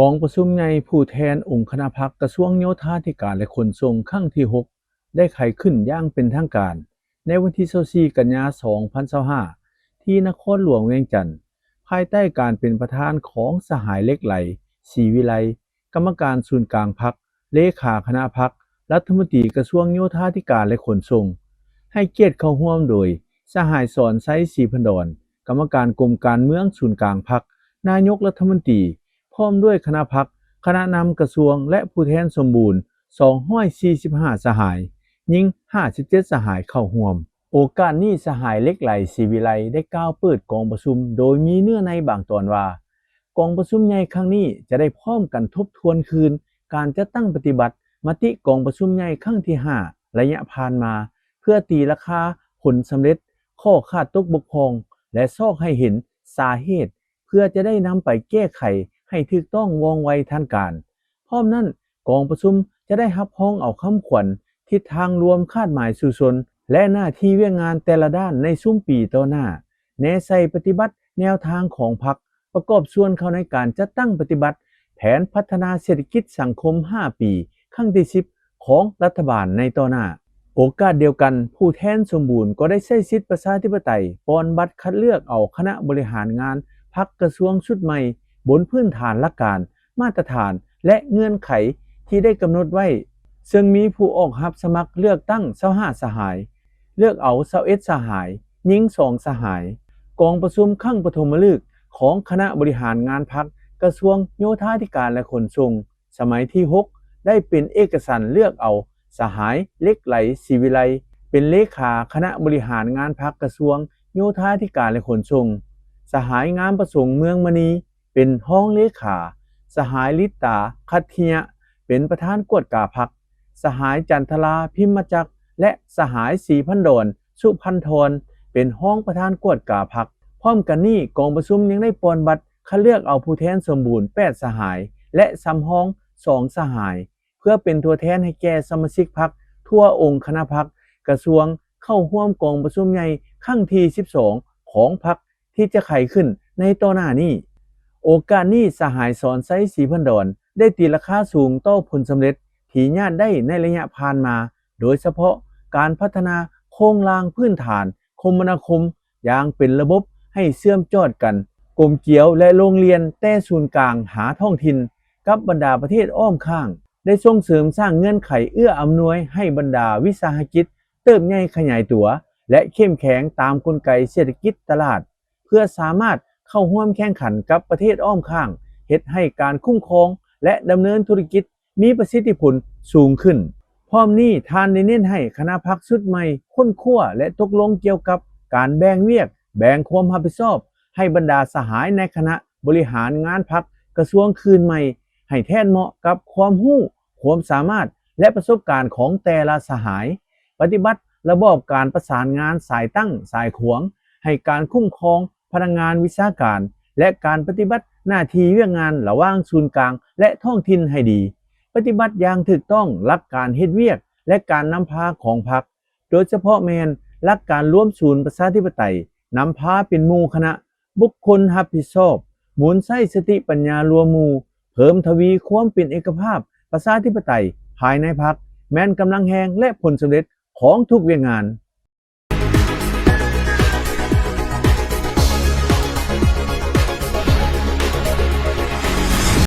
ກອງປະຊຸມໃຫຍ່ຜູ້ແທນອົງຄະນະພັກ ກະຊວງໂຍທາທິການ ແລະ ຂົນສົ່ງ ຄັ້ງທີຫົກ ໄດ້ໄຂຂຶ້ນຢ່າງເປັນທາງການ ໃນວັນທີຊາວສີ່ ກັນຍາ ສອງພັນຊາວຫ້າ ທີ່ນະຄອນຫຼວງວຽງຈັນ, ພາຍໃຕ້ການເປັນປະທານຂອງສະຫາຍ ເຫຼັກໄຫຼ ສີວິໄລ, ກຳມະການສູນກາງພັກ, ເລຂາຄະນະພັກ, ລັດຖະມົນຕີກະຊວງໂຍທາທິການ ແລະ ຂົນສົ່ງ, ໃຫ້ກຽດເຂົ້າຮ່ວມໂດຍ ສະຫາຍ ສອນໄຊ ສີພັນດອນ, ກຳມະການກົມການເມືອງສູນກາງພັກ, ນາຍົກລັດຖະມົນຕີ, ພ້ອມດ້ວຍຄະນະພັກ, ຄະນະນຳກະຊວງ ແລະ ຜູ້ແທນສົມບູນ ສອງຮ້ອຍສີ່ສິບຫ້າສະຫາຍ, ຍິງຫ້າສິບເຈັດສະຫາຍເຂົ້າຮ່ວມ. ໂອກາດນີ້ ສະຫາຍ ເຫຼັກໄຫຼ ສີວິໄລ ໄດ້ກ່າວເປີດກອງປະຊຸມ ໂດຍມີເນື້ອໃນບາງຕອນວ່າ, ກອງປະຊຸມໃຫຍ່ຄັ້ງນີ້ຈະໄດ້ພ້ອມກັນທົບທວນຄືນການຈັດຕັ້ງປະຕິບັດມະຕິກອງປະຊຸມໃຫຍ່ຄັ້ງທີຫ້າ ໄລຍະຜ່ານມາ ເພື່ອຕີລາຄາຜົນສຳເລັດ, ຂໍ້ຂາດຕົກບົກຜ່ອງ ແລະ ຊອກໃຫ້ເຫັນສາເຫດ ເພື່ອຈະໄດ້ນຳໄປແກ້ໄຂໃຫ້ຖືກຕ້ອງວ່ອງໄວທັນການ. ພ້ອມນັ້ນ, ກອງປະຊຸມຈະໄດ້ຮັບຮອງເອົາຄຳຂວັນ, ທິດທາງລວມ, ຄາດໝາຍສູ້ຊົນ ແລະ ໜ້າທີ່ວຽກງານແຕ່ລະດ້ານໃນຊຸມປີຕໍ່ໜ້າ, ແນໃສ່ປະຕິບັດແນວທາງຂອງພັກ, ປະກອບສ່ວນເຂົ້າໃນການຈັດຕັ້ງປະຕິບັດແຜນພັດທະນາເສດຖະກິດສັງຄົມຫ້າປີ ຄັ້ງທີສິບ ຂອງລັດຖະບານໃນຕໍ່ໜ້າ. ໂອກາດດຽວກັນ, ຜູ້ແທນສົມບູນກໍໄດ້ໃຊ້ສິດປະຊາທິປະໄຕ ປ່ອນບັດຄັດເລືອກເອົາຄະນະບໍລິຫານງານພັກກະຊວງຊຸດໃໝ່ ບົນພື້ນຖານຫຼັກການ, ມາດຕະຖານ ແລະ ເງື່ອນໄຂທີ່ໄດ້ກຳນົດໄວ້, ເຊິ່ງມີຜູ້ອອກຮັບສະໝັກເລືອກຕັ້ງຊາວຫ້າສະຫາຍ, ເລືອກເອົາຊາວເອັດສະຫາຍ, ຍິງສອງສະຫາຍ. ກອງປະຊຸມຄັ້ງປະຖົມມະລຶກຂອງຄະນະບໍລິຫານງານພັກກະຊວງໂຍທາທິການ ແລະ ຂົນສົ່ງ ສະໄໝທີຫົກ ໄດ້ເປັນເອກະສັນເລືອກເອົາສະຫາຍ ເຫຼັກໄຫຼ ສີວິໄລ ເປັນເລຂາຄະນະບໍລິຫານງານພັກກະຊວງໂຍທາທິການ ແລະ ຂົນສົ່ງ, ສະຫາຍ ງາມປະສົງ ເມືອງມະນີ ເປັນຮອງເລຂາ, ສະຫາຍ ລິດຕາ ຄັດທິຍະ ເປັນປະທານກວດກາພັກ, ສະຫາຍ ຈັນທະລາ ພິມມະຈັກ ແລະ ສະຫາຍ ສີພັນດອນ ສຸພັນທອນ ເປັນຮອງປະທານກວດກາພັກ. ພ້ອມກັນນີ້, ກອງປະຊຸມຍັງໄດ້ປ່ອນບັດຄັດເລືອກເອົາຜູ້ແທນສົມບູນແປດສະຫາຍ ແລະ ສຳຮອງສອງສະຫາຍ ເພື່ອເປັນຕົວແທນໃຫ້ແກ່ສະມາຊິກພັກທົ່ວອົງຄະນະພັກກະຊວງ ເຂົ້າຮ່ວມກອງປະຊຸມໃຫຍ່ຄັ້ງທີສິບສອງ ຂອງພັກ ທີ່ຈະໄຂຂຶ້ນໃນຕໍ່ໜ້ານີ້. ໂອກາດນີ້ ສະຫາຍ ສອນໄຊ ສີພັນດອນ ໄດ້ຕີລາຄາສູງຕໍ່ຜົນສຳເລັດທີ່ຍາດໄດ້ໃນໄລຍະຜ່ານມາ, ໂດຍສະເພາະການພັດທະນາໂຄງລ່າງພື້ນຖານຄົມມະນາຄົມຢ່າງເປັນລະບົບໃຫ້ເຊື່ອມຈອດກັນ, ກົມກຽວ ແລະ ໂຮງຮຽນແຕ່ສູນກາງຫາທ້ອງຖິ່ນກັບບັນດາປະເທດອ້ອມຂ້າງ, ໄດ້ສົ່ງເສີມສ້າງເງື່ອນໄຂເອື້ອອຳນວຍໃຫ້ບັນດາວິສາຫະກິດເຕີບໃຫຍ່ຂະຫຍາຍຕົວ ແລະ ເຂັ້ມແຂງຕາມກົນໄກເສດຖະກິດຕະຫຼາດ ເພື່ອສາມາດເຂົ້າຮ່ວມແຂ່ງຂັນກັບປະເທດອ້ອມຂ້າງ, ເຮັດໃຫ້ການຄຸ້ມຄອງ ແລະ ດຳເນີນທຸລະກິດມີປະສິດທິຜົນສູງຂຶ້ນ. ພ້ອມນີ້, ທ່ານໄດ້ເນັ້ນໃຫ້ຄະນະພັກຊຸດໃໝ່ຄົ້ນຄວ້າ ແລະ ຕົກລົງກ່ຽວກັບການແບ່ງວຽກ, ແບ່ງຄວາມຮັບຜິດຊອບໃຫ້ບັນດາສະຫາຍໃນຄະນະບໍລິຫານງານພັກກະຊວງຄືນໃໝ່ ໃຫ້ແທດເໝາະກັບຄວາມຮູ້, ຄວາມສາມາດ ແລະ ປະສົບການຂອງແຕ່ລະສະຫາຍ. ປະຕິບັດລະບອບການປະສານງານສາຍຕັ້ງສາຍຂວາງ ໃຫ້ການຄຸ້ມຄອງພະນັກງານວິຊາການ ແລະ ການປະຕິບັດໜ້າທີ່ວຽກງານລະຫວ່າງສູນກາງ ແລະ ທ້ອງຖິ່ນໃຫ້ດີ. ປະຕິບັດຢ່າງຖືກຕ້ອງຫຼັກການເຮັດວຽກ ແລະ ການນຳພາຂອງພັກ, ໂດຍສະເພາະແມ່ນຫຼັກການລວມສູນປະຊາທິປະໄຕ, ນຳພາເປັນໝູ່ຄະນະ, ບຸກຄົນຮັບຜິດຊອບ, ໝູນໃຊ້ສະຕິປັນຍາລວມໝູ່, ເພີ່ມທະວີຄວາມເປັນເອກະພາບປະຊາທິປະໄຕພາຍໃນພັກ, ແມ່ນກຳລັງແຮງ ແລະ ຜົນສຳເລັດຂອງທຸກວຽກງານ.